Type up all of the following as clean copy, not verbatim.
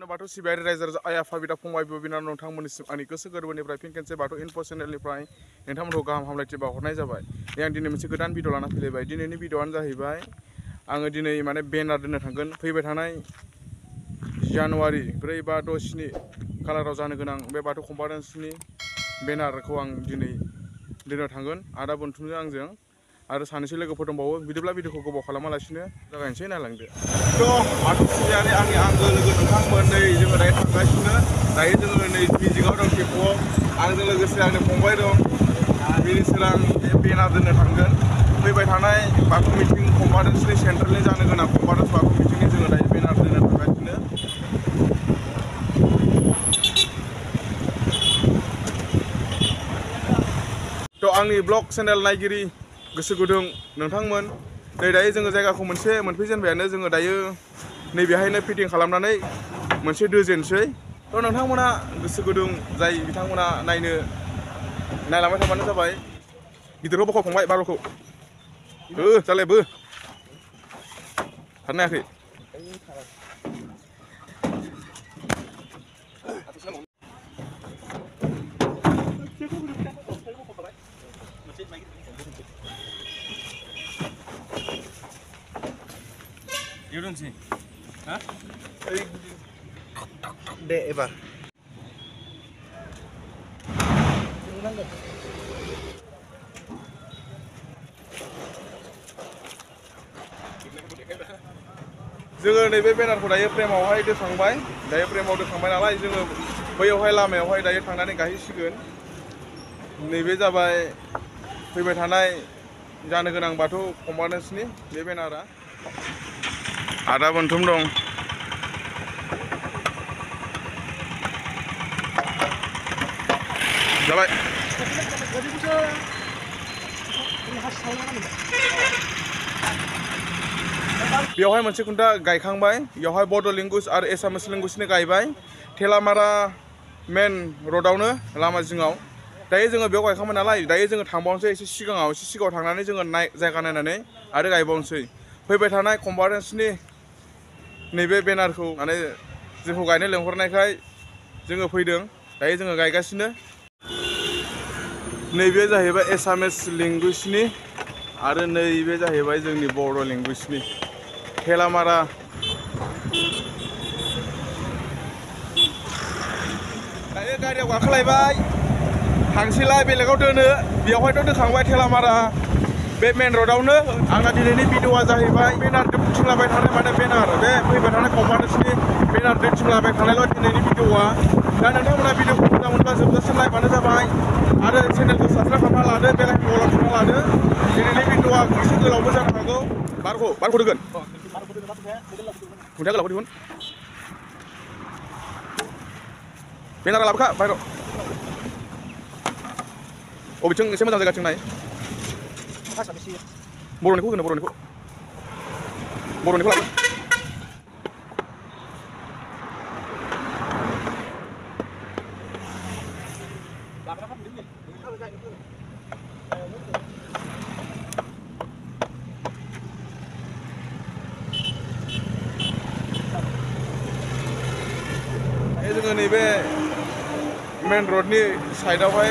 बाथौ सिबियारि रायजो राजा आइ आफा बिदा फंबाय बिब' बिनानाव नोंथांमोननिसिम आंनि गोसो गोरबोनिफ्राय फिन खेबसे बाथौ इनफो चेनेलनिफ्राय नोंथांमोनखौ गाहाम हामलायथि बावहरनाय जाबाय। आं दिनै मोनसे गोदान भिडिअ लाना फैलायबाय। दिनैनि भिडिअआनो जाहैबाय आङो दिनै माने बेनार दोननो थांगोन। फैबाय थानाय जानुवारि 4, 5, 6, 7 खालाराव जानो गोनां बे बाथौ कनफारेन्सनि बेनारखौ आं दिनै दोननो थांगोन। आदा बनथुमजों आंजों आरो सानैसो लोगोफोर दंबावो। बिदिब्ला भिडिअखौ गोबाव खालामालासिनो जागायनोसै, नायलांदो। बाथौ सिबियारि आंनि आंगो लोगो नोंथांमोन, नै जोङो दायो थांगासिनो। दायो जोङो नै मिजिङाव दं टेम्प'आव। आंजों लोगोसे आंनि फंबाय दं। बिनिसोर आं बे बेनार दोननो थांगोन। फैबाय थानाय बाथौ मिटिं कनफारेन्सनि सेन्ट्रेलनि जानो गोनां कनफारेन्स बाथौ मिटिंनि जोङो दायो बेनार दोननो थांगासिनो। आंनि ब्लग चेनेल नायगिरि गोसो गुदुं नोंथांमोन, नै दायो जोङो जायगाखौ मोनफैजेनबायानो। जोङो दायो नैबेहायनो फिटिं खालामनानै मोनसे दोजेनसै। नोंथांमोना गोसो गुदुं जाय बिथांमोना नायलांबाय थाबानो जाबाय। गिदिरखौ बख' फंबाय, बार'खौ जालाय बो थानो हायाखै। दे एबार जोङो नैबे बेनारखौ दायो फ्रेमावहाय दोखांबाय। दायो फ्रेमाव दोखांबाय नालाय जोङो बैयावहाय लामायावहाय दायो थांनानै गायहैसिगोन। नैबे जाबाय फैबाय थानाय जानो गोनां बाथौ कनफारेन्सनि बे बेनारा। आदा बनथुम दं। जाबाय। बेवहाय मोनसे खुन्था गायखांबाय। बेवहाय बड' लेंगुवेज आरो एसामिस लेंगुवेजनि गायबाय। थेलामारा मेन रडआवनो लामा जिङाव। दायो जोङो बेयाव गायखांबाय नालाय, दायो जोङो थांबावनोसै एसे सिगाङाव थांनानै जोङो जायगा नायनानै आरो गायबावनोसै। फैबाय थानाय कनफारेन्सनि नैबे बेनारखौ माने जोंखौ गायनो लेंहरनायखाय जोङो फैदों। दायो जोङो गायगासिनो। नैबे जाहैबाय एसामिस लेंगुवेजनि आरो नैबे जाहैबाय जोंनि बर' लेंगुवेजनि। थेलामारा दायो गारियाव गाखोलायबाय, थांसैलाय बेलेगाव दोनो। बेवहायथ' दोखांबाय थेलामारा बे मेन रडआवनो। आंना दिनैनि भिडिअआ जाहैबाय बेनार दोनथिंलाबाय थानाय, माने बेनार बे फैबाय थानाय कनफारेन्सनि बेनार दोनथिंलाबाय थानायल' दिनैनि भिडिअआ। दा नोंथांमोना भिडिअखौ मोजां मोनबा जोबजासिम नायबानो जाबाय आरो चेनेलखौ साबस्क्राइब खालामना लादो, बेल आइकनखौ थुना लादो। दिनैनि भिडिअआ एसे गोलावबो जानो हागौ। बारखौ दोगोन, खुन्थिया गोलावखौ दिहुन। बेनारा लाबोखा बाहेराव। बबेथिं एसे मोजां जायगाथिं नाय। बर'निखौ होनो, बर'निखौ लाबो। जोङो नैबे मेन रडनि साइडआवहाय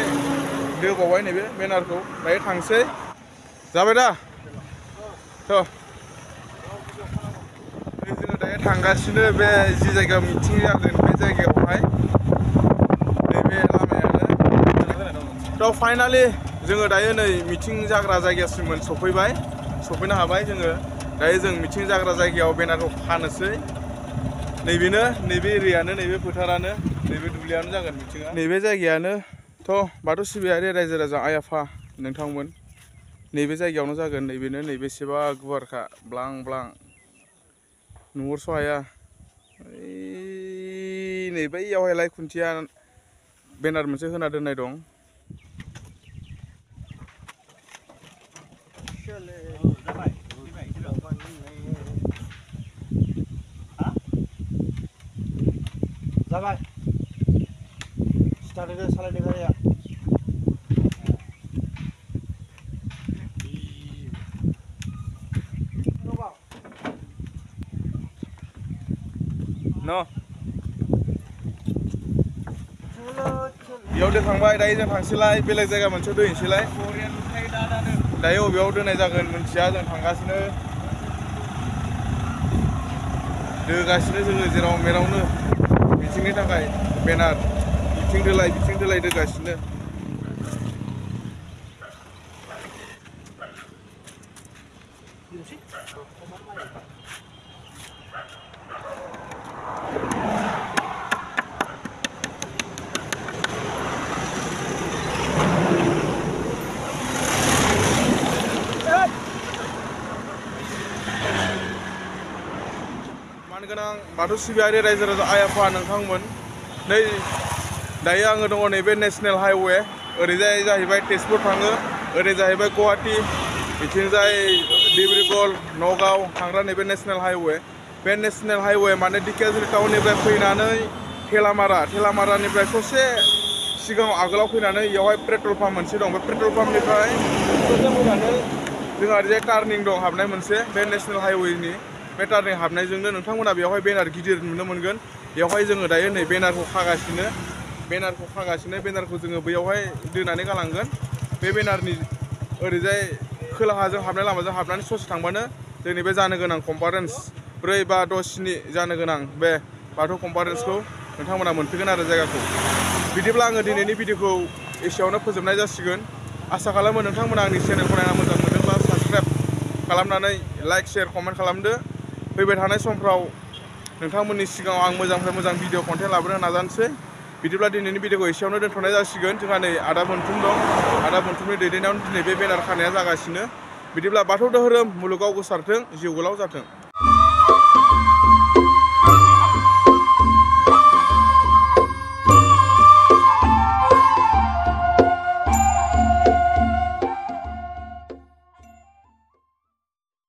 दोबावबाय नैबे बेनारखौ। दायो थांसै। जाबाय दा? जोङो दायो थांगासिनो बे जि जायगायाव मिटिं जागोन बे जायगायावहाय। नैबे लामायानो। फाइनालि जोङो दायो नै मिटिं जाग्रा जायगासिम सफैनो हाबाय जोङो। दायो जों मिटिं जाग्रा जायगायाव बेनारखौ खानोसै। नैबेनो, नैबे एरियानो, नैबे फोथारानो, नैबे दुब्लियानो जागोन मिटिङा। नैबे जायगायानोथ' बाथौ सिबियारि रायजो राजा आइ आफा नोंथांमोन, नैबे जायगायावनो जागोन। नैबेनो, नैबेसेबा गुवारखा, ब्लां ब्लां नुहुरस' हाया। नै बैयावहायलाय खुन्थिया बेनार मोनसे होना दोननाय दं। Started salah dengar ya. No. बेयाव थांबाय दायो जों थांसैलाय बेलेग जायगा मोनसेयाव दोनहैसैलाय दायो बबेयाव दोननाय जागोन मिन्थिया जों थांगासिनो दोगासिनो जोङो जेराव मेरावनो मिथिंनि थाखाय बेनार बिथिं दोलाय दोगासिनो गोनां बाथौ सिबियारि रायजो राजा आइ आफा नोंथांमोन नै दायो आङो दङ नैबे नेशनेल हाइवे ओरैजाय जाहैबाय तेजपुर थाङो ओरै जाहैबाय गुवाहाटी बिथिंजाय डिब्रुगड़ नगाव थांग्रा नैबे नेशनेल हाइवे बे नेशनेल हाइवे माने दिकेजरी टाउननिफ्राय फैनानै थेलामारानिफ्राय ससे सिगाङाव आगोलाव फैनानै बेयावहाय पेट्रल पाम्प मोनसे दं बे पेट्रल पाम्पनिफ्राय ससे फैनानै जोंहा ओरैजाय टार्निं दं हाबनाय मोनसे बे नेशनेल हाइवेनि बे टार्निं हाबनायजोंनो नोंथांमोना बेवहाय बेनार गिदिर नुनो मोनगोन बेवहाय जोङो दायो नै बेनारखौ खागासिनो बेनारखौ जोङो बैयावहाय दोनानै गालांगोन बे बेनारनि ओरैजाय खोलाहाजों हाबनाय लामाजों हाबनानै ससे थांबानो जोंनि बे जानो गोनां कनफारेन्स 4 बा 6 7 जानो गोनां बे बाथौ कनफारेन्सखौ नोंथांमोना मोनफैगोन आरो जायगाखौ बिदिब्ला आङो दिनैनि भिडिअखौ एसेयावनो फोजोबनाय जासिगोन आसा खालामो नोंथांमोना आंनि चेनेलखौ नायना मोजां मोनदोंब्ला साबस्क्राइब खालामनानै लाइक शेयार कमेन्ट खालामदो फैबाय थानाय समफ्राव नोंथांमोननि सिगाङाव आं मोजांनिफ्राय मोजां भिडिअ कन्टेन्ट लाबोनो नाजानोसै बिदिब्ला दिनैनि भिडिअखौ एसेयावनो दोनथ'नाय जासिगोन जोंहा नै आदा बोनथुम दं आदा बोनथुमनि दैदेननायावनो दिनै बे बेनार खानाया जागासिनो बिदिब्ला बाथौ धोरोम मुलुगाव गोसारथों जिउ गोलाव जाथों